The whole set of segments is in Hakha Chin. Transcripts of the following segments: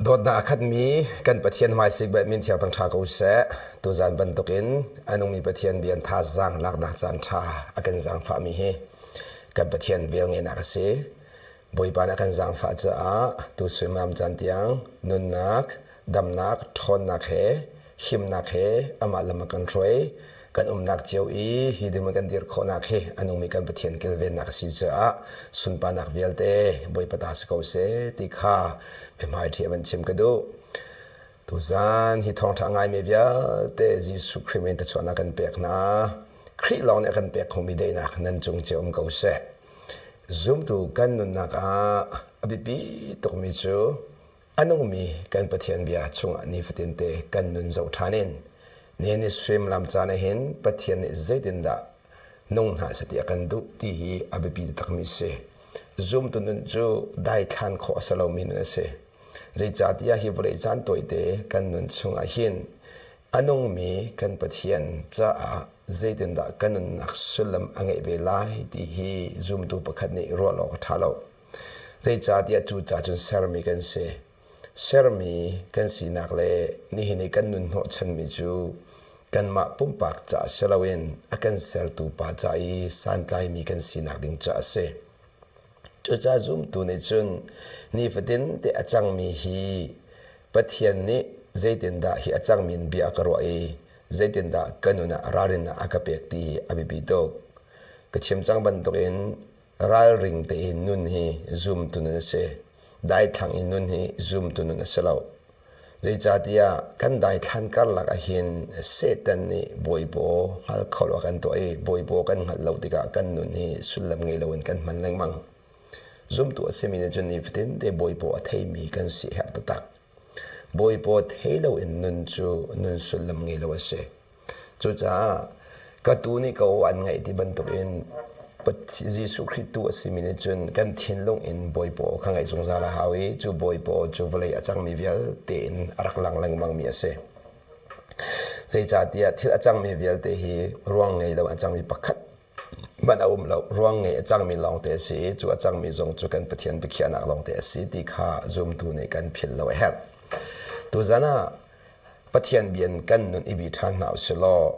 Dawtnak a khatmi kan Pathian hmaisik bel min thiang thangṭha ko seh. Tuzan bantukin a nungmi Pathian bia thazaang laknak caan ṭha a kan zaangfahmi hi kan Pathian velngeihnak a si. Bawipa nih a kan zaangfah caah tu suimilam caan tiang nunnak, damnak, ṭhawnnak he himnak he amah lam a kan hruai. Kan umnak cio i hi ding kan dir khawhnak hi a nungmi kan Pathian kilvennak a si caah sunparnak vialte Bawipa ta si ko seh ti kha biahmai ṭhi van chim ka duh. Tuzan hi thawngṭha ngaimi vialte Jesuh Khrih min thluachuahnak kan pek hna. Khrih lawng nih a kan pek khomi daihnak nan cung cio um ko seh. Zumtu kan nunnak ah a biapi tukmi cu A nungmi kan Pathian bia chungah nifatinte kan nun zoh ṭhan in nihin ni suimilam caan ah hin Pathian nih zeitindah nung hna seh ti a kan duh ti hi a biapi takmi a si. Zumtu nun cu daithlan khawh a si lomi nun a si. Zeicahtiah hi vawlei caan tawite kan nun chungah hin a nungmi kan Pathian caah zeitindah kan nunnak sullam a ngeih ve lai ti hi zumtu pakhat nih ruah awk a ṭha lo. Zeicahtiah cu ca cun sermi kan si. Sermi kan sinak le nihin i kan nun hnawhchanmi cu kanmah pumpak ca si loin a kan sertu pa ca i santlaimi kan sinak ding ca a si. Cucaah zumtu nih cun nifatin te a cangmi hi Pathian nih zeitindah hi a cangmi in bia a ka ruah i zeitindah ka nun ah ralrinnak a ka pek ti hi a biapi tuk. Ka chim cang bantukin Ralring tein nun hi zumtu nun a si. Daithlang in nun hi zumtu nun a si lo. Zeicahtiah kan daithlan karlak ahhin Satan nih bawipaw hngal kho lo a kan tuah i bawipaw kan hngalh lo tikah kan nun hi sullam ngei loin kan hman lengmang. Zumtu a simi nih cun nifatin te bawipaw a theimi kan si herh taktak. Bawipaw thei loin nun cu nun sullam ngei lo a si. Cucaah ka tuu nih ka aw an ngaih ti bantukin Jesuh Khrih tu a simi nih cun kan thinlung in Bawipa aw kha ngaih zungzal a hau i cu Bawipa aw cu vawlei a cangmi vialte in a rak lang lengmangmi a si. Zeicahtiah thil a cangmi vialte hi ruang ngei lo a cangmi pakhat hmanh a um lo. Ruang ngei a cangmi lawngte a si i cu a cangmi zong cu kan Pathian biakhiahnak lawngte a si ti kha zumtu nih kan philh lo a herh. Tuzan ah Pathian bia in kan nun i bi ṭhan hna usih law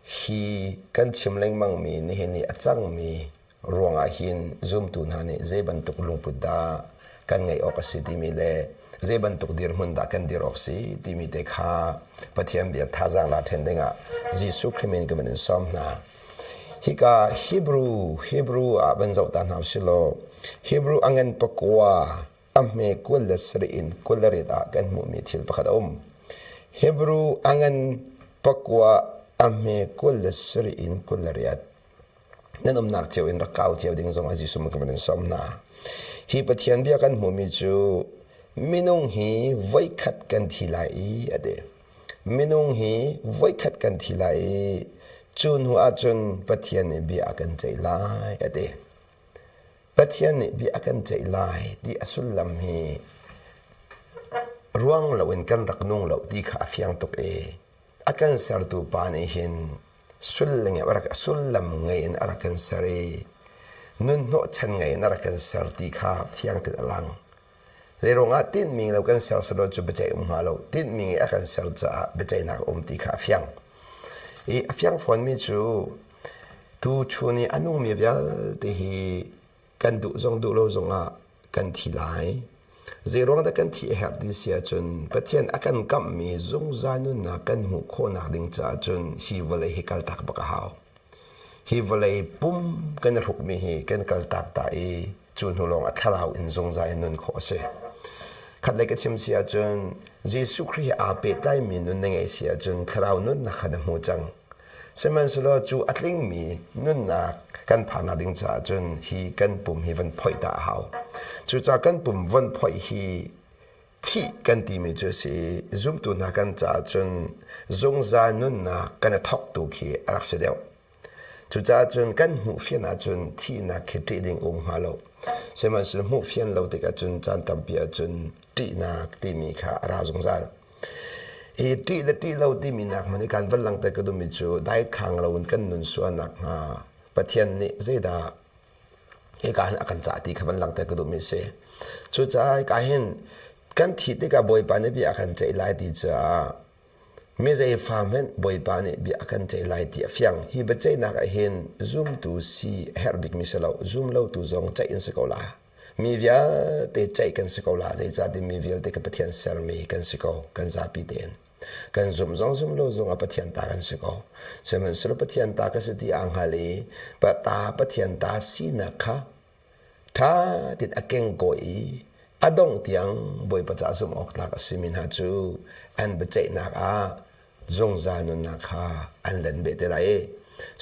hi kan chim lengmangmi nihin i a cangmi ruangah hin zumtu hna nih zei bantuk lungput dah kan ngeih awk a si timi le zei bantuk dirhmun dah kan dir awk si timi te kha Pathian bia thazaang la ṭhen dingah Jesuh Khrih min ka van in sawm hna. Hika Hebrew Hebrew ah van zoh ta hna usih law Hebrew a ngan pakua a hme 27 in 28 ah kan hmuhmi thil pakhat a um. Hebrew a ngan pakua a hme 27 in 28. Nan umnak cio in rak kau cio ding zong a Jesuh ka van in sawm hna. Hi Pathian bia kan hmuhmi cu minung hi voikhat kan thi lai i a ti. Minung hi voikhat kan thi lai i cu hnu ahcun Pathian nih bia a kan ceih lai a ti. Pathian nih bia a kan ceih lai ti a sullam hi ruang loin kan rak nung lo ti kha a fiang tuk i a kan sertu pa nih hin sullam ngei in a rak kan ser i nun hnawhchan ngei in a rak kan ser ti kha fiang tein a lang. Zeiruangah tinhmi lo kan ser selaw cu biaceih um hnga lo. Tinhmi nge a kan ser caah biaceihnak a um ti kha a fiang. I a fiang fawnmi cu Tu chun i a nungmi vialte hi kan duh zong duh lo zongah kan thi lai. Zeiruang dah kan thih a herh ti si ahcun Pathian a kan kamhmi zungzal nunnak kan hmuh khawhnak ding caah cun hi vawlei hi kaltak bak a hau. Hi vawlei pum kan i hrukmi hi kan kaltak ta i cu hnu lawng a thlarau in zungzal in nun khawh a si. Khatlei ka chim si ahcun Jesuh Khrih he aa pehtlaimi nun na ngeih si ahcun thlarau nunnak kha na hmu cang. Sihmanhsehlaw cu a tlingmi nunnak kan phaknak ding caah cun hi kan pum hi van phoih ta a hau. Cucaah kan pum von phoih hi thih kan timi cu a si i zumtu hna kan caah cun zungzal nunnak kan i thawktu khi a rak si deuh. Cucaah cun kan hmuh fian ahcun thihnak khi ṭih ding um hnga lo. Sihmanhsehlaw hmuh fian lo tikah cun caan tampi ahcun ṭihnak timi kha a ra zungzal. Hi ṭih le ṭih lo timi nak hmanh i kan van langhter ka duhmi cu daithlang loin kan nun sual nakhnga Pathian nih zeidah hika hin a kan cah ti kha van langhter ka duhmi a si. Cucaah hika hin Kan thih tikah Bawipa nih bia a kan ceih lai ti caah mi zei fa hmanh Bawipa nih bia a kan ceih lai ti a fiang. Hi biaceihnak ah hin zumtu si a herh bikmi si lo, zum lotu zong ceih in si ko la. Mi vialte ceih kan si ko la, zeicahtiah mi vialte ka Pathian sermi kan si ko, kan zapi tein. Kan zumh zong zumh lo zong ah Pathian ta kan si ko. Sihmanhsehlaw Pathian ta ka si ti aa hngal i ta Pathian ta sinak kha ṭha tein a kengkawi i a dongh tiang Bawipa ca zumh awk tlak a simi hna cu an biaceihnak ah zungzal nunnak kha an len beh te lai i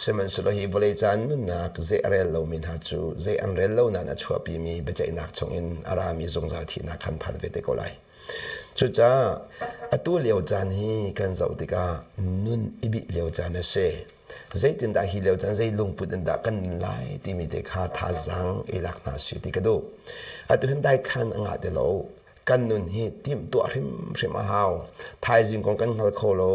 sihmanhsehlaw hi vawlei caan nunnak zei a rel lomi hna cu zei an rel lo nain a chuahpimi biaceihnak chungin a rami zungzal thihnak khan phan ve te ko lai. Cucaah atu lio caan hi kan zoh tikah nun i bih lio caan a si. Zeitindah hi lio caan zei lungput in dah kan nun lai timi te kha thazaang i lak hna si ti ka duh. Atu hin daikhan a ngah ti lo. Kan nun hi timhtuah hrimhrim a hau. Thaizing kong kan hngal kho lo.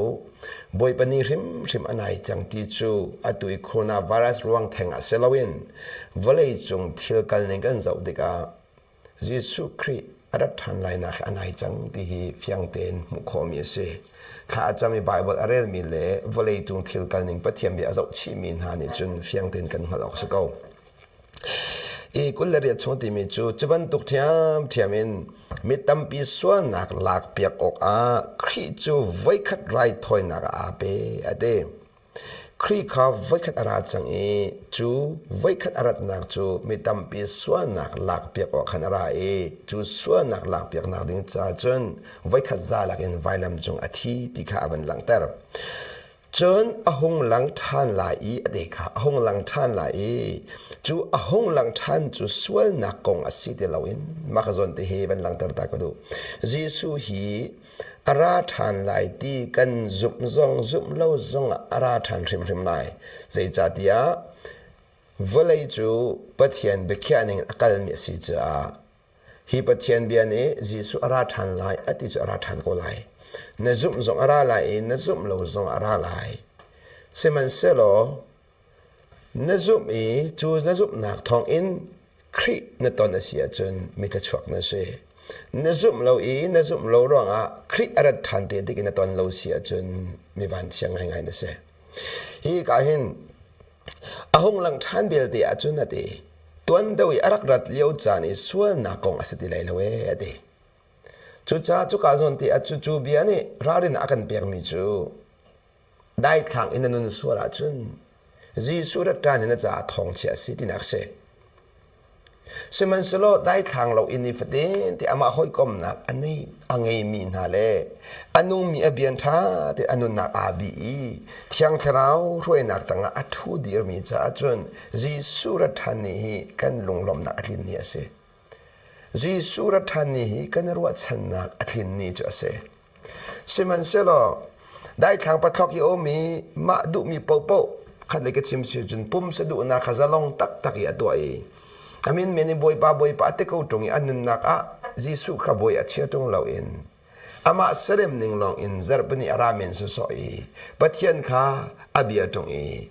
Bawipa ni hrimhrim a nai cang ti cu atu i coronavirus ruang theng ah si loin vawleicung thil kal ning kan zoh tikah Jesuh Khrih a rat ṭhan lainak hi a nai cang ti hi fiang tein hmuh khawhmi a si. Thla a cam i Baibal a relmi le vawleicung thil kalning Pathian bia a zohchihmi hna nih cun fiang tein kan hngalh awk a si ko. I 28 chung timi cu cu bantuk ṭhiamṭhiam in mi tampi sualnak lakpiak awkah Khrih cu voikhat raithawinak ah aa pe a ti. Khrih kha voikhat a ra cang i cu voikhat a ratnak cu mi tampi sualnak lakpiak awk khan a ra i cu sualnak lakpiaknak ding caah cun voikhat za lakin vailam cung a thi ti kha a van langhter. Cun a hung lang ṭhan lai i a te kha a hung lang ṭhan lai i cu a hung lang ṭhan cu sualnak kong a si ti loin mah ka zawn te hi van langhter ta ka duh. Jesuh hi A ra ṭhan lai ti kan zumh zong zumh lo zongah a ra ṭhan hrimhrim lai. Zeicahtiah vawlei cu Pathian biakhiah ning in a kalmi a si caah hi Pathian bia nih Jesuh a ra ṭhan lai a ti cu a ra ṭhan ko lai. Na zumh zong a ra lai i na zumh lo zong a ra lai. Sihmanhsehlaw Na zumh i cu na zumhnak thawngin Khrih na ton a si ahcun mi thluachuak na si. Na zumh lo i na zumh lo ruangah Khrih a rat ṭhan te tik in na ton lo si ahcun mi vanchia ngaingai na si. Hi ka hin a hung lang ṭhan belte ahcun a ti. Tuan deuh i a rak rat lio caan i sualnak kong a si ti lai lo ee a ti. Cucaah cuka zawn te ah cu cu bia nih ralrin a kan pekmi cu daithlang in na nun sual ahcun Jesuh rat ṭan in na caah thawngchia a si tinak a si. Sihmanhsehlaw daithlang lo in nifatin te amah hawikomnak a nei a ngeimi hna le a nungmi a bian ṭha te a nunnak aa bih i Thiang Thlarau hruainak tangah a ṭhu dirmi caah cun Jesuh rat ṭhan ni hi kan lunglawmhnak a tlin ni a si. Jesuh rat ṭhan ni hi kan i ruahchannak a tlin ni cu a si. Sihmanhsehlaw daithlang pathlok i um i mah duhmi paohpaoh khat le ka chim si cun pumsa duhnak kha zalong taktak i a tuah i a min men i Bawipa Bawipa a ti ko ṭung i a nunnak ah Jesuh kha bawi a chia ṭung loin amah serem ning lawng in zarhpini a ra men sawsawh i Pathian kha a bia ṭung i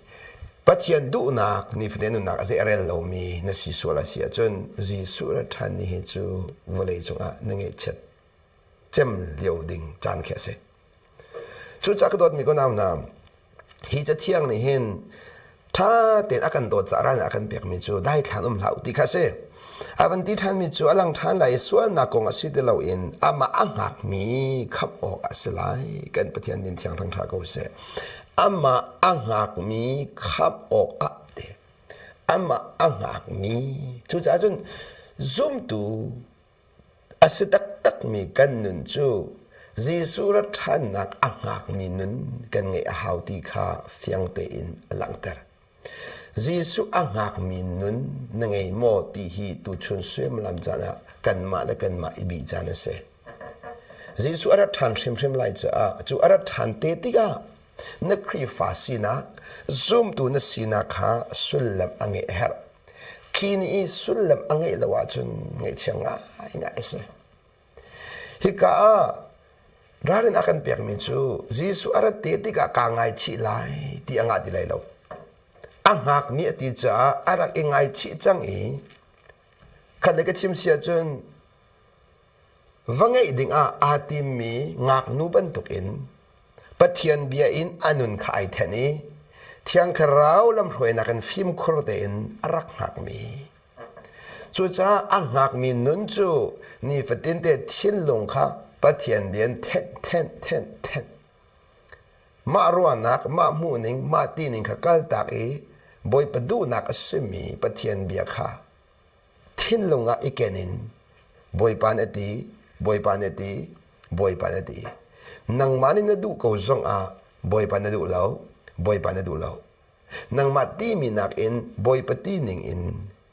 Pathian duhnak nifatin nunnak a zei a rel lomi na si sual a si ahcun Jesuh rat ṭhan ni hi cu vawlei cungah na ngaihchiat cem lio ding caan khi a si. Cucaah ka dawtmi ka nau hna, hi cathiang nih hin ṭha tein a kan dawt caah ral a kan pekmi cu daithlan um hlah u ti kha a si. A van ti ṭhanmi cu a lang ṭhan lai i sualnak kong a si ti loin amah a hngakmi khamh awk a si lai. Kan Pathian min thiang thangṭha ko seh. Amah a hngakmi khamh awk ah ti. Amah a hngakmi. Cucaah cun zumtu A si taktakmi kan nun cu Jesuh rat ṭhannak a hngakmi nun kan ngeih a hau ti kha fiang tein a langhter. Jesuh a hngakmi nun na ngei maw ti hi tuchun suimilam caan ah kanmah le kanmah i bih caan a si. Jesuh a rat ṭhan hrimhrim lai caah cu a rat ṭhan te tikah na Khrihfa sinak, zumtu na sinak kha sullam a ngeih a herh. Khi nih i sullam a ngeih lo ahcun ngaihchia ngaingai a si. Hika ah ralrin a kan pekmi cu Jesuh a rat te tikah kaa ngaichih lai ti a ngah ti lai lo. A hngakmi a ti caah a rak i ngaichih cang i khat le ka chim si ahcun. Va ngeih dingah aa timmi ngaknu bantukin Pathian bia in a nun kha ai thenh i Thiang Thlarau lamhruainak in fimkhur tein a rak hngakmi. Cucaah a hngakmi nun cu nifatinte thinlung kha Pathian bia in thenh, thenh, thenh, thenh. Mah ruahnak, mah hmuhning, mah tining kha kaltak i Bawipa duhnak a simi Pathian bia kha thinlung ah i ken in Bawipa na ti, Bawipa na ti, Bawipa na ti. Nangmah nih na duh ko zong ah Bawipa na duh lo, Bawipa na duh lo. Nangmah timi nakin Bawipa ti ning in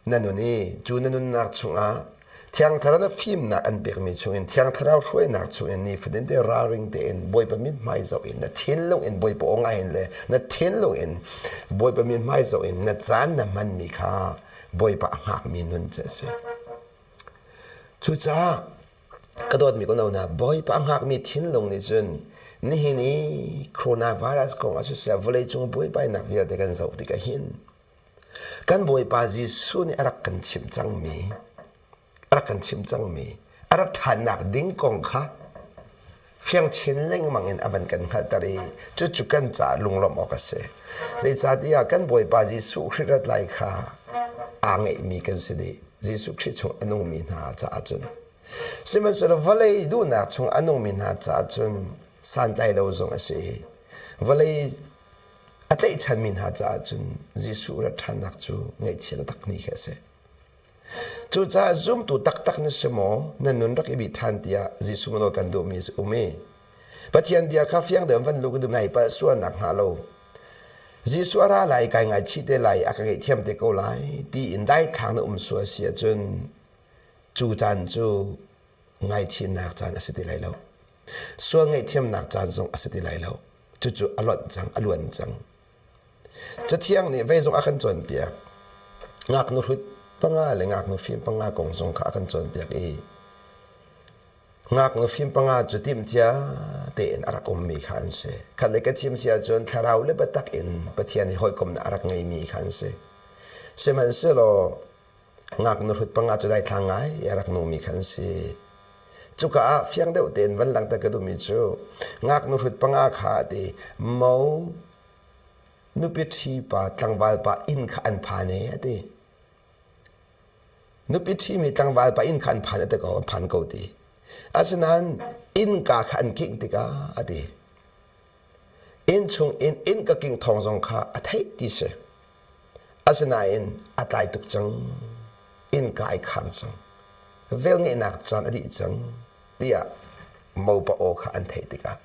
na nun i cu na nunnak chungah Thiang Thlarau na fimnak an pekmi chungin Thiang Thlarau hruainak chungin nifatin te ralring tein Bawipa mithmai zoh in na thinlung in Bawipa aw ngai in le na thinlung in Bawipa mithmai zoh in na caan na hmanmi kha Bawipa a hngakmi nun cu a si. Cucaah ka dawtmi ka no hna, Bawipa a hngakmi thinlung nih cun nihin i coronavirus kong ah siseh vawleicung buaibainak vialte kan zoh tikah hin kan Bawipa Jesuh nih a rak kan chimh cangmi a rak kan chimh cangmi a rak ṭhannak ding kong kha fiang chin lengmang in a van kan hngalhter i cucu kan caah lunglawmh awk a si. Zeicahtiah kan Bawipa Jesuh Khrih rat lai kha aa ngeihmi kan si dih. Jesuh Khrih chung a nungmi hna caah cun. Sihmanhsehlaw vawlei duhnak chung a nungmi hna caah cun santlai lo zong a si i vawlei a tlaihchanmi hna caah cun Jesuh rat ṭhannak cu ngaihchia taktak ni khi a si. Cucaah zumtu taktak na si maw? Na nun rak i bih ṭhan tiah Jesuh nawl kan duhmi a um i Pathian bia kha fiang deuh in van lu ka duh nai palh sualnak hnga lo. Jesuh a ra lai kai ngaichih te lai a ka ngaihthiam te ko lai tiin daithlang na um sual si ahcun cu caan cu ngaihchihnak caan a si ti lai lo. Sual ngaihthiamnak caan zong a si ti lai lo. Cucu a lonh cang, a luan cang. Cathiang nih vei zong a kan cawnpiak. Ngaknu hrut panga le ngaknu fim panga kong zong kha a kan cawnpiak i ngaknu fim panga cu timhcia tein a rak ummi kha an si. Khat le ka chim si ahcun thlarau le biatak in Pathian he hawikomhnak a rak ngeimi kha an si. Sihmanhsehlaw ngaknu hrut panga cu daithlang ngai a rak nungmi kha an si. Cuka ah fiang deuh tein van langhter ka duhmi cu ngaknu hrut panga kha a ti mo nupi ṭhi pa tlangval pa inn kha an phan e a ti. Nupi ṭhimi tlangval pa inn kha an phan a ti ko, an phan ko ti. Asinain innka kha an kingh tikah a ti. Innchung in innka kingh thawng zong kha a theih ti si. Asinain a tlai tuk cang. Innka ai khar cang. Velngeihnak caan a dih cang tiah mopa aw kha an theih tikah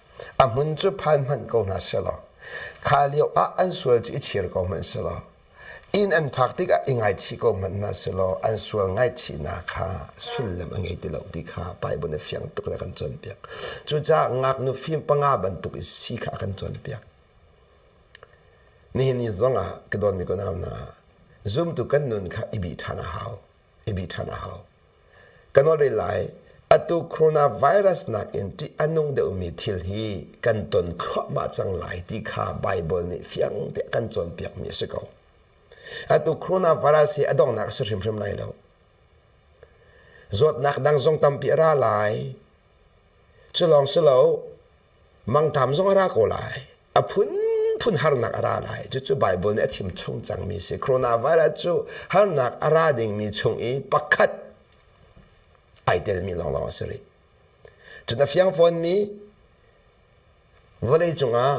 a hmun cu phan hmanh ko hna selaw kha lio ah an sual cu i chir ko hmanh selaw inn an phak tikah i ngaichih ko hmanh hna selaw an sual ngaichihnak kha sullam a ngei ti lo ti kha Bible nih fiang tuk in a kan cawnpiak. Cucaah ngaknu fim panga bantuk i si kha a kan cawnpiak. Nihin ni zong ah ka dawtmi ka nau hna, zumtu kan nun kha i bih ṭhan a hau. I bih ṭhan a hau. Ka nawl rih lai, atu coronavirus nakin ṭih a nung deuhmi thil hi kan ton thluahmah cang lai ti kha Baibal nih fiang te a kan cawnpiakmi a si ko. Atu coronavirus hi a donghnak a si hrimhrim lai lo. Zawtnak dang zong tampi a ra lai. Cu lawng si lo, mangṭam zong a ra ko lai. A phunphun harnak a ra lai. Cucu Baibal nih a chim chung cangmi si. Coronavirus cu harnak a ra dingmi chung i pakhat ai telmi lawnglawng a si rih. Cun a fiang fawnmi vawlei cungah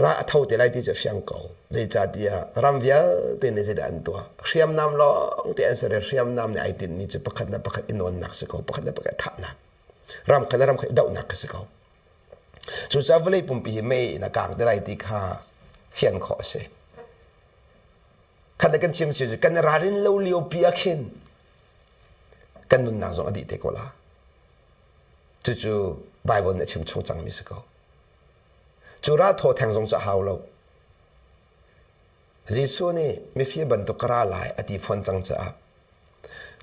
ra a tho te lai ti cu a fiang ko. Zeicahtiah ram vialte nih zeidah an tuah? Hriamnam lawng te an ser i hriamnam nih ai tinhmi cu pakhat le pakhat i nawnnak si ko, pakhat le pakhat thahnak. Ram khat le ram khat i dohnak kha si ko. Cucaah vawlei pumpi hi mei in a kang te lai ti kha fian khawh a si. Khat le kan chim si cu kan ralrin lo lio pi ah khin kan nunnak zong a dih te ko la. Cucu Bible nih a chim chung cangmi si ko. Cu ral thaw theng zong cu a hau lo. Jesuh nih mifir bantuk ka ra lai a ti fawn cang caah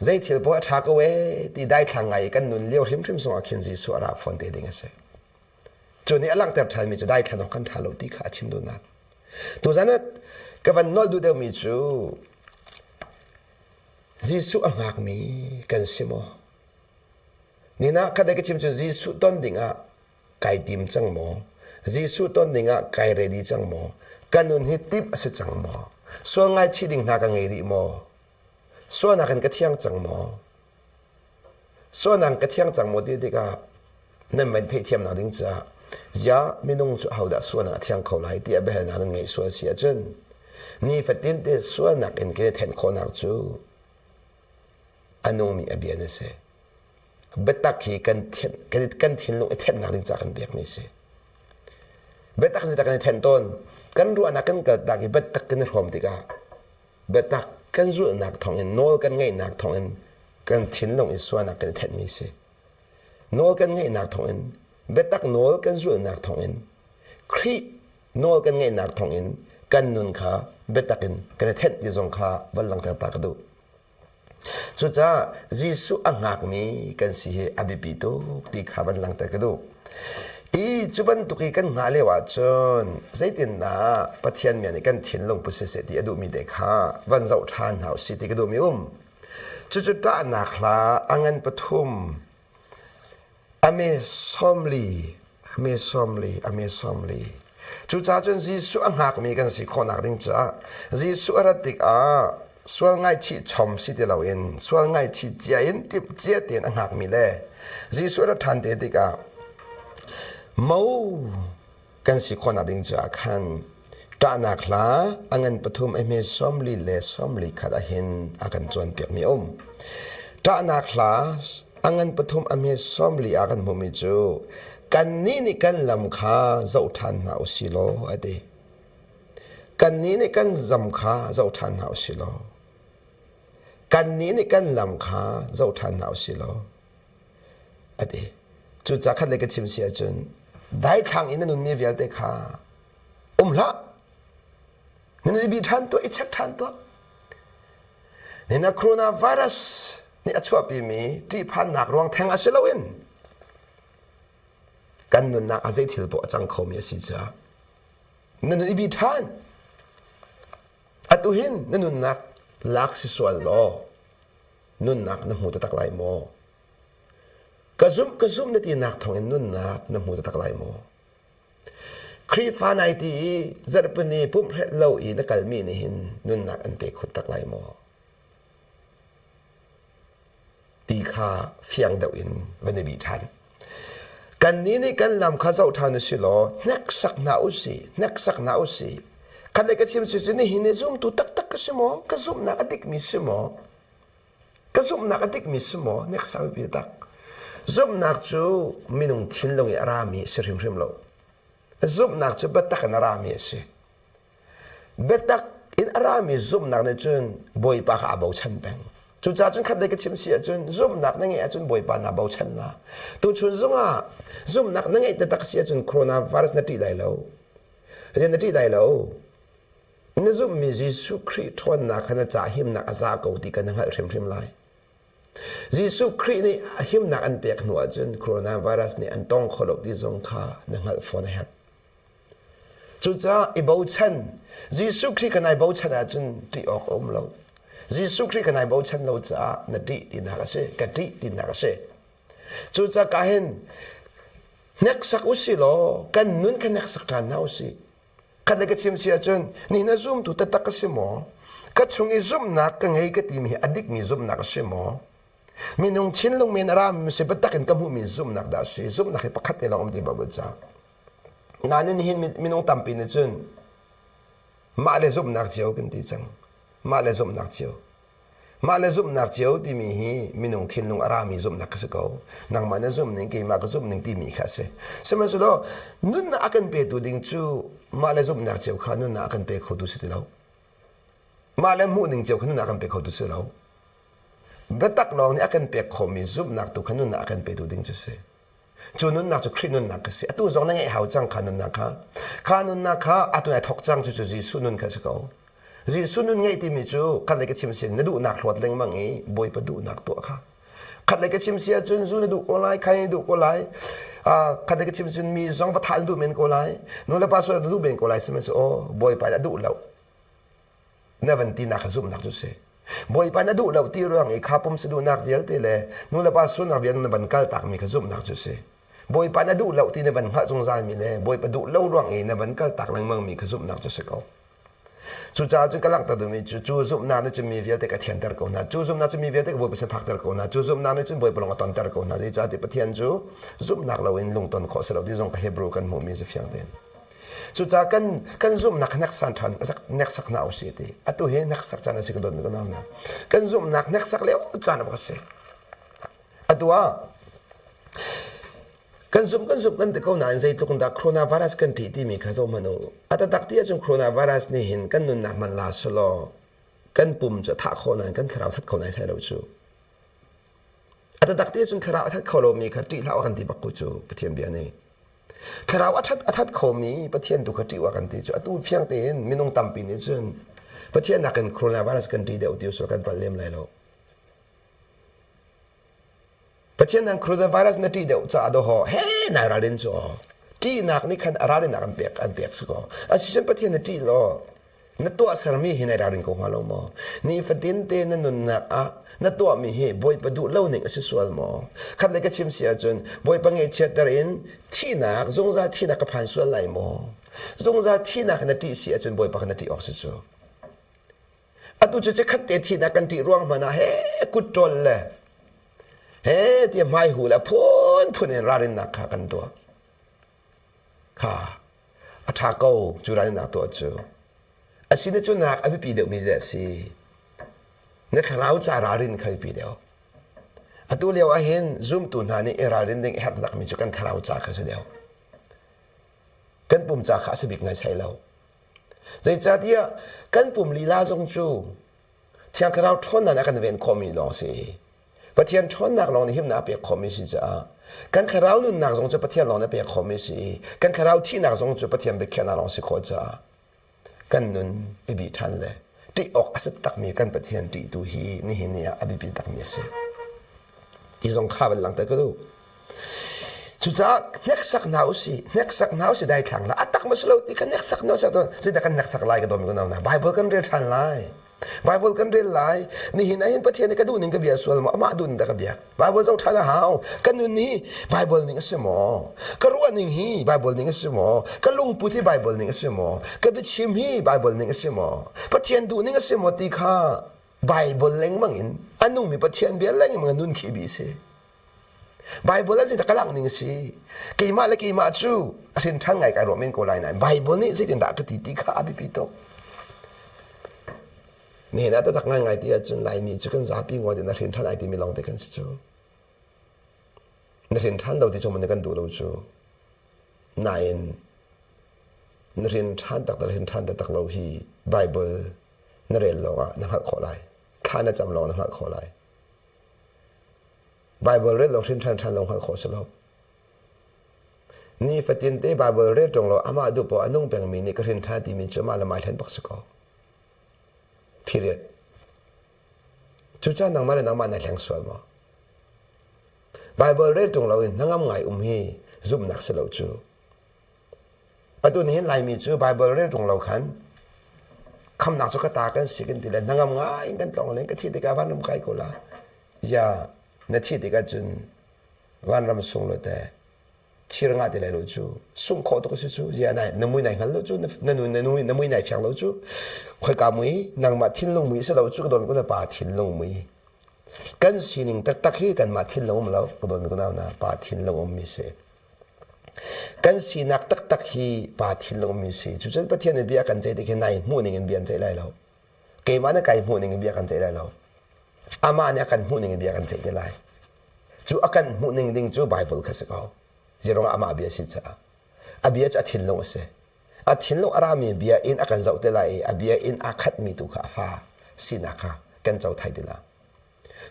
zei thil poah a ṭha ko ee ti daithlang ngai i kan nun lio hrimhrim zongah khin Jesuh a ra fawn te ding a si. Cu nih a langhter ṭhanmi cu daithlan awk kan ṭha lo ti kha a chim duhnak. Tuzan ah ka van nawl duh deuhmi cu Jesuh a hngakmi kan si maw? Nina khat ka chim cun Jesuh ton dingah kai tim cang maw? Jesuh ton dingah kai ready cang maw? Ka nun hi tip a si cang maw? Sual ngaichih ding hna ka ngei rih maw? Sualnak in ka thiang cang maw? Sualnak ka thiang cang maw ti tikah nan van theihthiamnak ding caah ya minung cu ahodah sualnak a thiang kho lai tiah biahalnak nan ngeih sual si ahcun nifatin te sualnak in kan i thenh khawhnak cu a nungmi a bia na si. Biatak hi kan kan thinlung i thenhnak ding caah kan pekmi a si. Biatak zeidah kan i thenh tawn? Kan ruahnak kan kaltak i biatak kan i hrawm tikah biatak kan zulhnak thawngin nawl kan ngeihnak thawngin kan thinlung in sualnak kan i thenhmi a si. Nawl kan ngeihnak thawngin biatak nawl kan zulhnak thawngin Khrih nawl kan ngeihnak thawngin kan nun kha biatak in kan i thenh ti zong kha van langhter ta ka duh. Cucaah Jesuh a hngakmi kan si hi a biapi tuk ti kha van langhter ka duh. I cu bantuk i kan hngah lio ahcun zeitindah Pathian bia nih kan thinlung pu siseh ti a duhmi te kha van zoh ṭhan hna usih ti ka duhmi um. Cucu ṭahnak hla a ngan pathum Ame 40, ame 40, ame 40. Cucaah cun Jesuh a hngakmi kan si khawhnak ding caah Jesuh a rat tikah sual ngaihchih chom si ti loin sual ngaihchih cia in timh cia tein a hngakmi le Jesuh a rat ṭhan te tikah mo kan si khawhnak ding caah khan ṭahnak hla a ngan pathum a hme 40 le 41 ahhin a kan cawnpiakmi a um. Ṭahnak hla a ngan pathum a hme 40 ah kan hmuhmi cu kannih nih kan lam kha zoh ṭhan hna u si law a ti. Kannih nih kan zam kha zoh ṭhan hna u si law. Kannih nih kan lam kha zoh ṭhan hna u si law. A ti. Cucaah khat le ka chim si ahcun daithlang in na nunmi vialte kha um hlah. Na nun i bi ṭhan tuah, i check ṭhan tuah. Nina coronavirus nih a chuahpimi ṭihphannak ruang theng a si loin kan nunnak ah zei thil poah a cang khomi a si caah na nun i bi ṭhan. Atu hin na nunnak lak si sual law nunnak na hmu taktak lai maw? Ka zumh ka zumh na tinak thawngin nunnak na hmu taktak lai maw? Khrihfa nai ti i zarhpini pumhhrelh lo i na kalmi nih hin nunnak an pe khut tak lai maw? Ti kha fiang deuh in van i bih ṭhan. Kannih nih kan lam kha zoh ṭhan u si law hneksak hna u sih, hneksak hna u sih. Khat le ka chim cu cu nihin ni zumtu taktak ka si maw? Ka zumhnak a dikmi si maw? Ka zumhnak a dikmi si maw? Hneksak biapi tak. Zumhnak cu minung thinlung i a rami a si hrimhrim lo. Zumhnak cu biatak in a rami a si. Biatak in a rami zumhnak nih cun Bawipa kha aa bochan peng. Cucaah cun khat lei ka chim si ahcun zumhnak na ngeih ahcun Bawipa naa bochan la. Tuchun zongah zumhnak na ngeih taktak si ahcun coronavirus na ṭih lai lo. Na ṭih lai lo. Na zumhmi Jesuh Khrih ṭhawnnak kha na ca himnak a za ko ti kan hngalh hrimhrim lai. Jesuh Khrih nih a himnak an pek hnu ahcun coronavirus nih an tong kho lo ti zong kha na hngalh fawn a herh. Cucaah i bochan. Jesuh Khrih kan ai bochan ahcun ṭih awk a um lo. Jesuh Khrih kan ai bochan lo caah na ṭih tinak a si, ka ṭih tinak a si. Cucaah ka hin hneksak u si law kan nun kha hneksak ṭhan hna u sih. Khat le ka chim si ahcun ni na zumtu taktak ka si maw? Ka chung i zumhnak ka ngei ka timi hi a dikmi zumhnak a si maw? Minung thinlung men a rami si biatak in ka hmuhmi zumhnak dah a si? Zumhnak hi pakhat te lawng um ti Bible ca. Nain nihin minung tampi nih cun mah le zumhnak cio kan ti cang. Mah le zumhnak cio. Mah le zumhnak cio timi hi minung thinlung a rami zumhnak ka si ko. Nangmah na zumh ning, keimah ka zumh ning timi kha a si. Sihmanhsehlaw nunnak a kan petu ding cu mah le zumhnak cio kha nunnak a kan pe khotu si ti lo. Mah le hmuh ning cio kha nunnak a kan pe khotu si lo. Biatak lawng nih a kan pek khawhmi zumhnak tu kha nunnak a kan petu ding cu si. Cu nunnak cu Khrih nunnak ka si. Atu zong na ngeih hau cang kha nunnak kha. Kha nunnak kha atu nai thok cang cu cu Jesuh nun kha si ko. Jesuh nun ngeih timi cu khat lei ka chim sin na duhnak hlawt lengmang i Bawipa duhnak tuah kha. Khat lei ka chim si ahcun zu na duh ko lai, khai na duh ko lai. Khat lei ka chim cun mi zong va thah na duh men ko lai. Nu le pa sual na duh men ko lai sihmanhsehlaw aw Bawipa nih a duh lo. Na van tinak kha zumhnak cu si. Bawipa na duh lo ti ruang i kha pumsa duhnak vialte le nulepa sualnak vialte na van kaltakmi kha zumhnak cu si. Bawipa na duh lo ti na van hngalh zungzalmi le Bawipa duh lo ruang i na van kaltak lengmangmi kha zumhnak cu si ko. Cucaah cun ka langhter duhmi cu cu zumhnak nih cun mi vialte ka thianter ko hna. Cu zumhnak cu mi vialte ka Bawipa sin phakter ko hna. Cu zumhnak nih cun Bawipa lung a tonter ko hna. Zeicahtiah Pathian cu zumhnak loin lungton khawh si lo ti zong ka Hebrew kan hmuhmi si fiang tein. Cucaah kan kan zumhnak hneksan ṭhan hneksak hna usih ti. Atu hi hneksak caan a si ka dawtmi ka nau hna. Kan zumhnak hneksak lio caan a bak a si. Atu ah Kan zumh kan zumh kan ti ko nain zeitluk in dah coronavirus kan ṭih timi kha zoh hmanh u. A taktak ti ahcun coronavirus nih hin kan nunnak hmanh la selaw kan pum cu a thah khawh nain kan thlarau that kho nai sai lo cu. A taktak ti ahcun thlarau a that kho lomi kha ṭih hlah u a kan ti bak ko cu Pathian bia nih. Thlarau a that a that khomi Pathian tu kha ṭih u a kan ti cu. Atu fiang tein minung tampi nih cun Pathian nakin coronavirus kan ṭih deuh ti usur kan palh lem lai lo. Pathian nang coronavirus na ṭih deuh caah dawhaw he nai ralrin cu aw. Ṭihnak nih khan a ralrinnak an pek an pek si ko. Asicun Pathian na ṭih law na tuahsermi hi nai ralring ko hnga lo maw? Nifatin te na nunnak ah na tuahmi hi Bawipa duh lo ning a si sual maw? Khat le ka chim si ahcun Bawipa ngaihchiatter in thihnak zungzal thihnak ka phan sual lai maw? Zungzal thihnak na ṭih si ahcun Bawipa kha na ṭih awk si cu. Atu cu chikkhat te thihnak kan ṭih ruang hmanh ah he kut ṭawl le he ti hmai hu le phunphun in ralrinnak kha kan tuah. Kha a ṭha ko cu ralrinnak tuah cu. Asine cu nak a biapi deuhmi zei a si? Na thlarau ca ralrin kha biapi deuh. Atu lio ah hin zumtu hna nih i ralrin ding a herh takmi cu kan thlarau ca kha si deuh. Kan pum ca kha a si bik naisai lo. Zeicahtiah kan pum lila zong cu Thiang Thlarau ṭhawnnak nih a kan ven khawhmi lawng a si i Pathian ṭhawnnak lawng nih himnak a pek khawhmi si caah kan thlarau nunnak zong cu Pathian lawng nih a pek khawhmi si i kan thlarau thihnak zong cu Pathian biakhiahnak lawng si khawh caah kan nun i bih ṭhan le ṭih awk a si takmi kan Pathian ṭih tu hi nihin ni ah a biapi takmi a si. Ti zong kha van langhter ka duh. Cucaah hneksak hna usih, hneksak hna usih daithlang la. A tak ma si lo ti kan hneksak hna usih zeidah kan hneksak lai ka dawm ko na. Bible kan rel ṭhan lai. Bible kan rel lai. Nihin ah hin Pathian nih ka duh ning ka bia sual maw? Amah duh ning dah ka biak. Bible zoh ṭhan a hau. Ka nun hi Bible ning a si maw? Ka ruah ning hi Bible ning a si maw? Ka lungput hi Bible ning a si maw? Ka biachim hi Bible ning a si maw? Pathian duh ning a si maw ti kha Bible lengmang in a nungmi Pathian bia lengmang in nun khi bi si. Bible ah zeidah ka langh ning a si? Keimah le keimah cu a hrin ṭhan ngai kai ruah men ko lai nain Bible nih zeitindah ka ti ti kha a biapi tuk. Nihin ah taktak ngaingai ti ahcun Laimi cu kan zapi ngawt in a hrin ṭhan ai timi lawng te kan si cu. Na hrin ṭhan lo ti cu mun kan duh lo cu. Nain na hrin ṭhan taktak hrin ṭhan taktak lo hi Bible na rel lawngah na hngalh khawh lai. Thla na cam lawng na hngalh khawh lai. Bible rel lo hrin ṭhan ṭhan lo hngalh khawh si lo. Nifatin te Bible rel ṭung lo amah duh poah a nung pengmi nih ka hrin ṭhan timi cu amah le mah hlen bak si ko. Period. Cucaah nangmah le nangmah na hleng sual maw? Bible rel ṭung loin hnangam ngai um hi zumhnak si lo cu. Atu nihin Laimi cu Bible rel ṭung lo khan khamnak cu ka ta kan si kan ti le hnangam ngai in kan tlong len ka thi tikah vanram kai ko la. Ya na thi tikah cun vanram sung lo te thir nga ti lai lo cu sung khawh tuk si cu zia nai na mui nai hngal lo cu na nu na mui na mui nai fiang lo cu khoika mui nangmah thinlung mui si lo cu ka don ko na pa thinlung mui kan sining taktak hi kanmah thinlung um lo ka don ko na pa thinlung um mi si Kan sinak taktak hi pa thinlung mi si. Cucun Pathian nih bia kan ceih tik hi nai hmuh ning in bia an ceih lai lo. Keimah nih kai hmuh ning in bia kan ceih lai lo. Amah nih a kan hmuh ning in bia kan ceih te lai. Cu a kan hmuh ning ding cu Bible kha si ko. Zeiruangah amah bia si caah. A bia cu a thinlung a si. A thinlung a rami bia in a kan zoh te lai i a bia in aa khatmi tu kha a fa sinak kha kan co thai ti lai.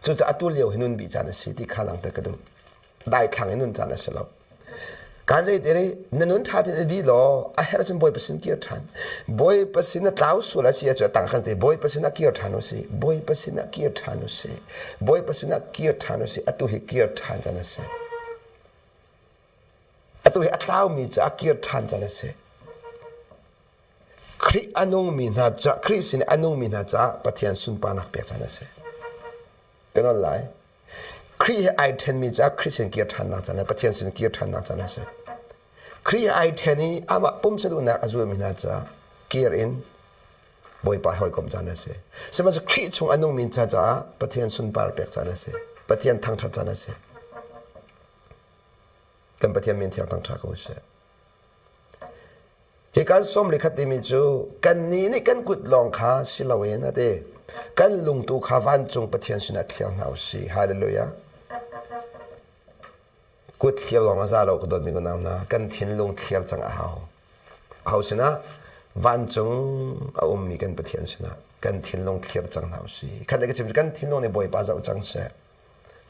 Cucaah atu lio hi nun bih caan a si ti kha langhter ka duh. Daithlang in nun caan a si lo. Kaan zei te na nun ṭha tein i bi law a herh cun Bawipa sin kir ṭhan. Bawipa sin na tlau sual a si ahcun a tang khan te Bawipa sin ah kir ṭhan u si. Bawipa sin ah kir ṭhan u si. Bawipa sin ah kir ṭhan u si. Atu hi kir ṭhan caan a si. Atu hi a tlaumi caah kir ṭhan caan a si. Khrih a nungmi hna ca Khrih sin a nungmi hna caah Pathian sunparnak pek caan a si. Kan on lai. Khrih he ai ṭhenmi caah Khrih sin kir ṭhannak caan Pathian sin kir ṭhannak caan a si. Khrih he ai ṭhen i amah pumsa duhnak a zulmi hna caah kir in Bawipa hawikom caan a si. Sihmanhsehlaw Khrih chung a nungmi ca caah Pathian sunpar pek caan a si. Pathian thangṭhat caan a si. Kan Pathian min thiang thangṭha ko seh. Hi kan sawm li khat timi cu kannih nih kan kut lawng kha si loin a ti. Kan lungtu kha vancung Pathian sinah thliar hna u sih. Hallelujah. Kut thliar lawng a za lo ka dawtmi ka nau hna. Kan thinlung thliar cang a hau. Aho sinah vancung a ummi kan Pathian sinah kan thinlung thliar cang hna u sih. Khat le ka chim kan thinlung nih Bawipa zoh cang seh.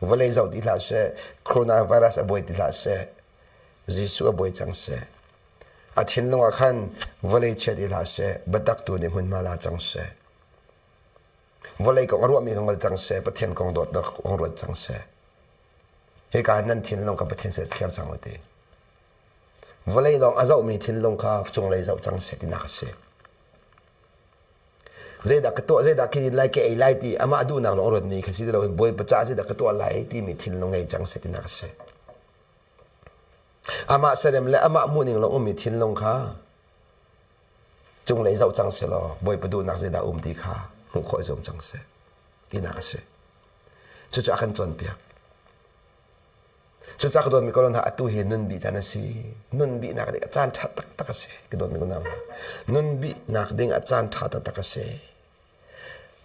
Vawlei zoh ti hlah seh. Coronavirus a buai ti hlah seh. Jesuh a buai cang seh. A thinlung ah khan vawlei chiat i hlah seh, biatak tu nih hmunhma la cang seh. Vawlei kong a ruahmi kha ngol cang seh, Pathian kong dawtnak kong ruat cang seh. Hika nan thinlung kha Pathian sin thliar cang u ti. Vawlei lawng a zohmi thinlung kha cunglei zoh cang seh tinak a si. Zeidah ka tuah, zeidah ka din lai, ka ei lai ti amah duhnak lawng a ruatmi kha si ti loin Bawipa caah zeidah ka tuah lai timi thinlung ngei cang seh tinak a si. Amah serem le amah hmuhning lawng ummi thinlung kha cunglei zoh cang selaw Bawipa duhnak zeidah um ti kha hmuh khawh i zuam cang seh tinak a si. Cucu a kan cawnpiak. Cucaah ka dawtmi ka hna atu hi nun bih caan a si. Nun bihnak ding a caan ṭha taktak a si. Ka dawtmi ka nau hna. Nun bihnak ding a caan ṭha taktak a si.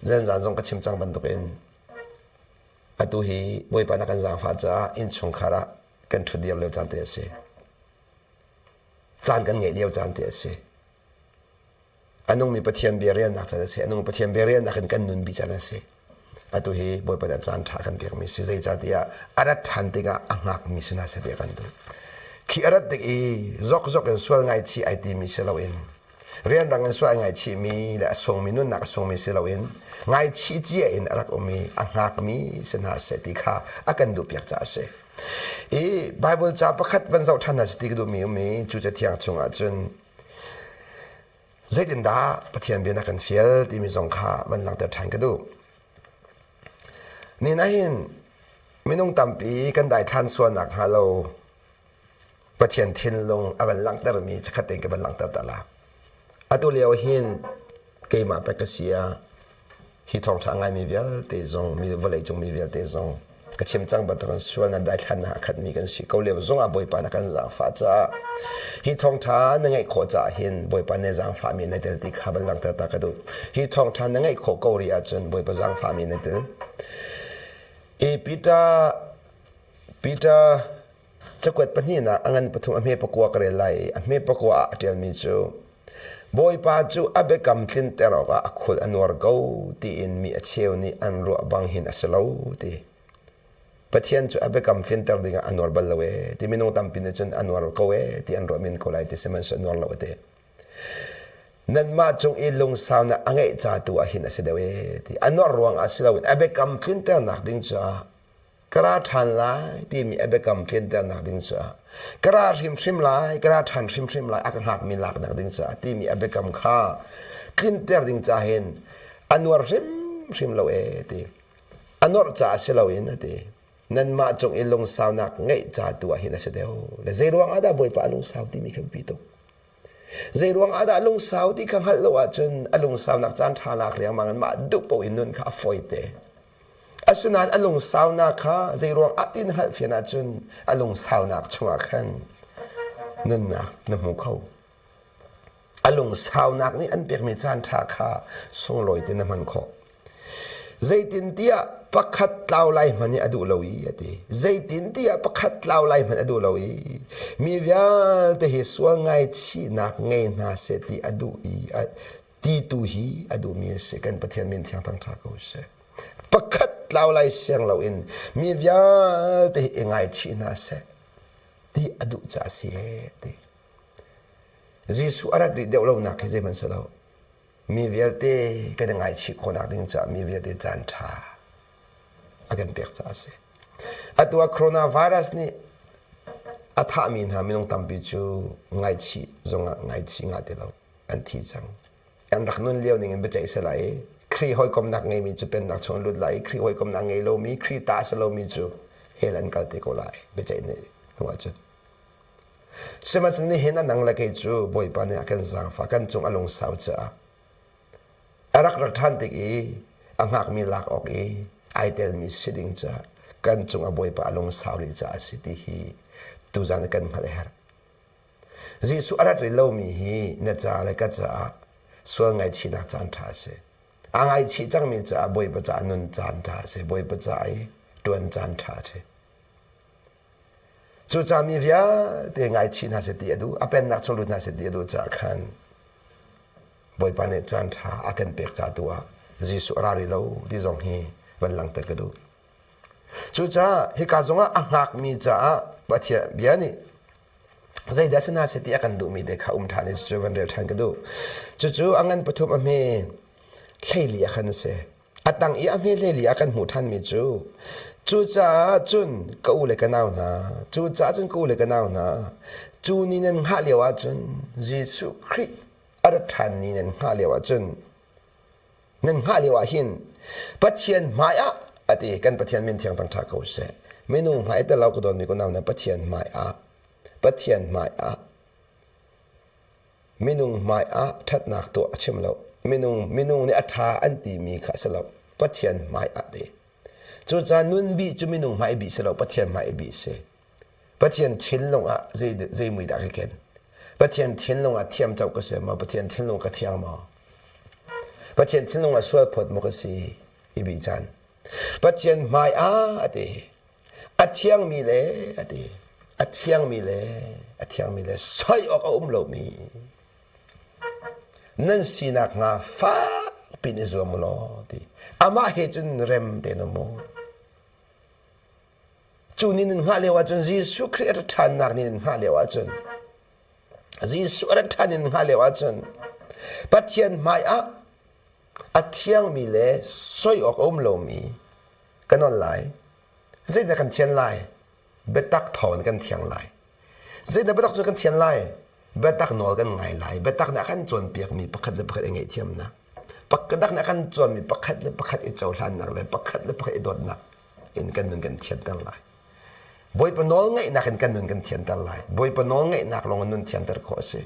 Zanzan zong ka chim cang bantukin atu hi Bawipa na kan zaangfah caah innchungkhar ah kan ṭhutdir lio caan te a si. Caan kan ngeih lio caan te a si. A nungmi Pathian bia relnak caan a si. A nungmi Pathian bia relnak in kan nun bi caan a si. Atu hi Bawipa nih caan ṭha kan pekmi si. Zeicahtiah a rat ṭhan tikah a hngakmi si hna seh ti a kan duh. Khi a rat tik i zokzok in sual ngaichih ai timi si loin rianrang in sual ai ngaichihmi le a sungmi nunnak a sungmi si loin ngaichih cia in a rak um i a hngakmi si hna seh ti kha a kan duhpiak caah a si. I Bible ca pakhat van zoh ṭhan hna si ti ka duhmi um i cu cathiang chungah cun zeitindah Pathian bia na kan fial timi zong kha van langhter ṭhan ka duh. Ni nahin minung tampi kan daithlan sualnak hnga lo Pathian thinlung a van langhtermi chikkhat tein ka van langhter ta la. Atu lio hin keimah pek ka si ah hi thawngṭha ngaimi vialte zong mi vawleicung mi vialte zong ka chim cang bantukin sualnak daithlannak a khatmi kan si ko lio zongah Bawipa na kan zaangfah caah hi thawngṭha na ngaih khawh caah hin Bawipa na zaangfahmi na tel ti kha van langhter ta ka duh. Hi thawngṭha na ngaih khawh ko rih ahcun Bawipa zaangfahmi na tel. E Peter Peter Cakuat pahnihnak a ngan pathum a hme pakua ka rel lai i a hme pakua ah a ṭialmi cu Bawipa cu a biakam tlinter awkah a khul a nuar ko tiin mi a cheu nih an ruah bang hin a si lo ti. Pathian cu a biakam tlinter dingah a nuar bal lo ee ti minung tampi nih cun a nuar ko ee ti an ruah men ko lai ti sihmanhsehlaw a nuar lo ti. Nanmah cung i lungsaunak a ngeih ca tu ah hin a si deuh ee ti. A nuar ruangah si loin a biakam tlinternak ding caah ka ra ṭhan lai timi a biakam tlinternak ding caah ka ra hrimhrim lai ka ra ṭhan hrimhrim lai a ka hngakmi laknak ding caah timi a biakam kha tlinter ding ca hin a nuar hrimhrim lo ee ti a nuarh caah si loin a ti nanmah cung i lungsaunak ngeih ca tu ah hin a si deuh le zei ruang ah dah Bawipa a lungsau timi kha biapi tuk Zeiruang ah dah lungsau ti kha hngalh lo ahcun a lungsaunak caan ṭha lak riangmang in mah duh paoh in nun kha a fawite. Asinain a lungsaunak kha zeiruang ah ti na hngalh fian ahcun a lungsaunak chungah khan nunnak na hmu kho. A lungsaunak nih an pekmi caan ṭha kha sunglawi te na hman khawh. Zeitintiah pakhat tlau lai hmanh i a duh lo i a ti. Zeitintiah pakhat tlau lai hmanh a duh lo i mi vialte hi sual ngaichihnak ngei hna seh ti a duh i ti tu hi a duhmi a si. Kan Pathian min thiang thangṭha ko seh. Pakhat tlau lai siang loin mi vialte hi i ngaichih hna seh ti a duh caah a si ti. Jesuh a rat rih deuh lonak hi zeihmanh si lo. Mi vialte kan i ngaichih khawhnak ding caah mi vialte caan ṭha a kan pek caah a si. Atu ah coronavirus nih a thahmi hna minung tampi cu ngaichih zongah ngaichih ngah ti lo an thi cang. An rak nun lio ning in biaceih si lai i Khrih hawikomnak ngeimi cu pennak chung lut lai i Khrih hawikomnak ngei lomi, Khrih ta a si lomi cu hell an kal te ko lai biaceih nih hnu ahcun. Sihmanhsehlaw nihin a nang le kei cu Bawipa nih a kan zaangfah, kan cung a lungsau caah a rak ra ṭhan tik i a hngakmi lak awk i ai telmi si ding caah kan cung a Bawipa a lungsau rih caah a si ti hi tuzan kan hngalh a herh. Jesuh a rat rih lomi hi na ca le ka caah sual ngaihchihnak caan ṭha a si. Aa ngaichih cangmi caah Bawipa caah nun caan ṭha a si. Bawipa ca i ṭuan caan ṭha a si. Cucaah mi vialte ngaichih hna seh ti a duh, a pennak chung lut hna seh ti a duh caah khan Bawipa nih caan ṭha a kan pek ca tu ah Jesuh a ra rih lo ti zong hi van langhter ka duh. Cucaah hika zongah a hngakmi caah Pathian bia nih zeidah si hna seh ti a kan duhmi te kha um ṭhan i cucu van rel ṭhan ka duh. Cucu a ngan pathum a hme hleili ah khan a si. A tang i a hme hleili ah kan hmuh ṭhanmi cu cucaah cun ka u le ka nau hna, cucaah cun ka u le ka nau hna, cu ni nan hngah lio ahcun Jesuh Khrih a rat ṭhan ni nan hngah lio ahcun nan hngah lio ah hin Pathian hmai ah a ti kan Pathian min thiang tang ṭha ko seh. Minung hmai tel lo ka dawtmi ka nau hna Pathian hmai ah Pathian hmai ah Minung hmaiah ṭhatnak tuah a chim lo. Minung minung nih a ṭha an timi kha a si lo. Pathian hmaiah ti. Cucaah nun bih cu minung hmai bih si lo, Pathian hmai bih si. Pathian thinlung ah zei zei mui dah ka ken? Pathian thinlung ah thiam co ka si maw? Pathian thinlung ka thiang maw? Pathian thinlung ah sual phawt maw ka si? I bih caan. Pathian hmai ah a ti. A thiangmi le a ti. A thiangmi le a thiangmi le soi awk a um lomi nan sinak hnga fak piin i zuam u law ti. Amah he cun rem tein um u. Cu ni nan hngah lio ahcun Jesuh Khrih a rat ṭhannak ni nan hngah lio ahcun Jesuh a rat ṭhan ni nan hngah lio ahcun Pathian hmai ah a thiangmi le soi awk a um lomi kan nawl lai. Zeidah kan thian lai? Biatak thawng in kan thiang lai. Zeidah biatak cu kan thian lai? Biatak nawl kan ngai lai. Biatak nih a kan cawnpiakmi pakhat le pakhat i ngaihthiamnak. Pakhat nih a kan cawnmi pakhat le pakhat i cohlannak le pakhat le pakhat i dawtnak in kan nun kan thianter lai. Bawipa nawl ngaihnak in kan nun kan thianter lai. Bawipa nawl ngaihnak lawng in nun thianter khawh a si.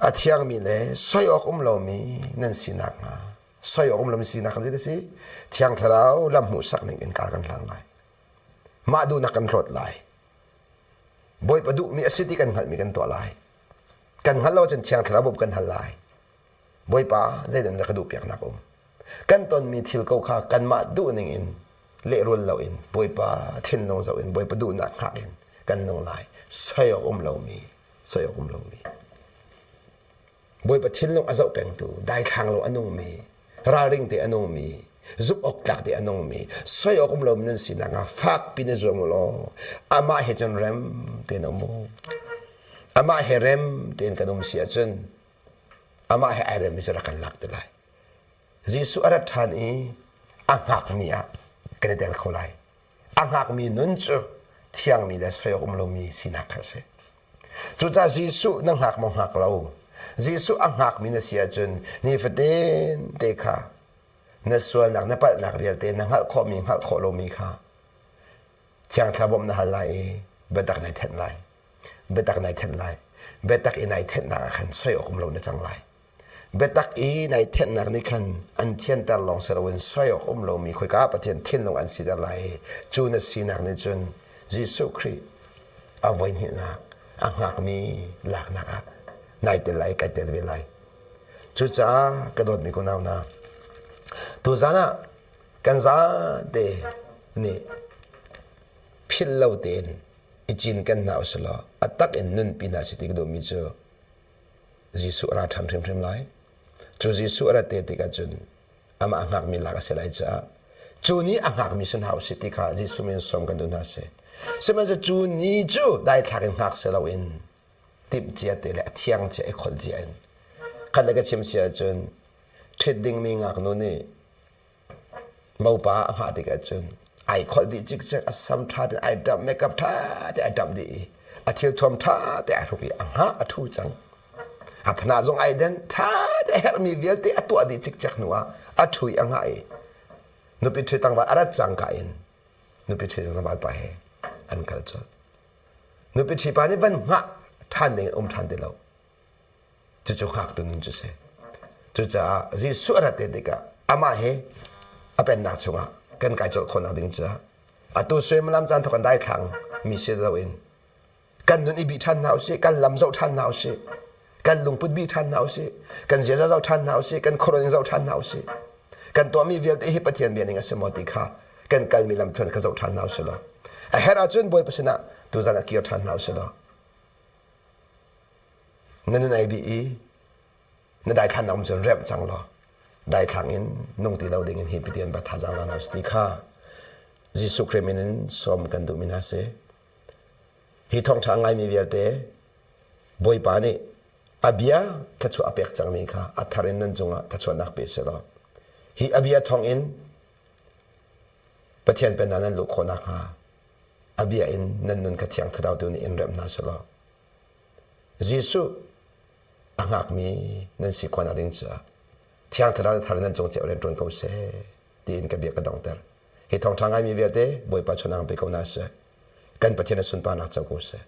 A thiangmi le soi awk um lomi nan sinak hnga soi awk um lomi sinak kan si Thiang Thlarau lam hmuhsak ning in kar kan hlang lai. Mah duhnak kan hlawt lai. Bawipa duhmi a si ti kan hngalhmi kan tuah lai. Kan hngalh lo ahcun Thiang Thlarau bawmh kan hal lai. Bawipa zeidah na ka duhpiaknak um? Kan tonmi thil ko kha kanmah duhning in lehrul loin Bawipa thinlung zoh in Bawipa duhnak hngak in kan nung lai. Soi awk um lomi, soi awk um lomi. Bawipa thinlung a zoh pengtu, daithlang lo a nungmi, ralring te a nungmi, zumh awk tlak te a nungmi, soi awk um lomi nan sinak ah fak pin i zuam u law amah he cun rem tein um u. Amah he rem tein kan um si ahcun amah he ai remmi cu rak kan lak te lai. Jesuh a rat ṭhan i a hngakmi ah kan i tel kho lai. A hngakmi nun cu thiangmi le soi awk um lomi sinak kha a si. Cucaah Jesuh na hngak maw hngak lo? Jesuh a hngakmi na si ahcun nifatin te kha na sualnak na palhnak vialte na hngalh khawhmi hngalh khawh lomi kha Thiang Thlarau bawmh na hal lai i biatak nai thenh lai. Biatak nai thenh lai. Biatak i nai thenhnak ah khan soi awk um lo na cang lai. Biatak i nai thenhnak nih khan an thianter lawng si loin soi awk um lomi khoika ah Pathian thinlung an siter lai i cu na sinak nih cun Jesuh Khrih a voihnihnak a hngakmi laknak ah nai tel lai kai tel ve lai. Cucaah ka dawtmi kunau hna, tuzan ah kan zate nih philh lo tein i cinken hna usilaw a tak in nunpi hna si ti ka duhmi cu Jesuh a ra ṭhan hrimhrim lai. Cu Jesuh a rat te tikah cun amah a hngakmi lak a si lai caah cu ni a hngakmi si hna usih ti kha Jesuh min sawm kan duh hna si. Sihmanhsehlaw cu ni cu daithlak in hngak si loin timh cia te le a thiang cia i kholh cia in khat le ka chim si ahcun ṭhit dingmi ngaknu nih Mopa a hngah tikah cun ai kholh dih cikcek, a sam ṭha tein ai ṭamh, makeup ṭha tein ai ṭamh dih i a thilthuam ṭha tein ai hruk i a hngah a ṭhu cang. A phna zong ai den ṭha te herhmi vialte a tuah dih cikcek hnu ah a ṭhui a ngah i nupi ṭhi tlangval a rat cangka in nupi ṭhi tlangval pa he an kal colh. Nupi ṭhi pa nih van hngah ṭhan ding in um ṭhan ti lo. Cucu hngaktu nun cu si. Cucaah Jesuh a rat te tikah amah he a pennak chungah kan kai colh khawhnak ding caah atu suimilam caan thawk kan daithlang mi si loin kan nun i bih ṭhan hna usih, kan lam zoh ṭhan hna usih, kan lungput bih ṭhan hna usih, kan ziaza zoh ṭhan hna usih, kan khuaruahning zoh ṭhan hna usih. Kan tuahmi vialte hi Pathian bia ning a si maw ti kha kan kalmi lam thluan kha zoh ṭhan hna usih law a herh ahcun Bawipa sinah tuzan ah kir ṭhan hna usih law na nun ai bih i na daithlannak um cun remh cang law daithlang in nung ti lo ding in hi Pathian pa thazaang la hna usih ti kha Jesuh Khrih min in sawm kan duhmi hna si. Hi thawngṭha ngaimi vialte Bawipa nih a bia thluachuah a pek cangmi kha a thar in nan cungah thluachuahnak pe seh law hi a bia thawngin Pathian pennak nan luh khawh nakhnga a bia in nan nun kha Thiang Thlarau tu nih in remh hna seh law Jesuh a hngakmi nan si khawhnak ding caah Thiang Thlarau thar nan cung cio rian ṭuan ko seh tiin ka bia ka donghter. Hi thawngṭha ngaimi vialte Bawipa chonang pe ko hna seh. Kan Pathian a sunparnak co ko seh.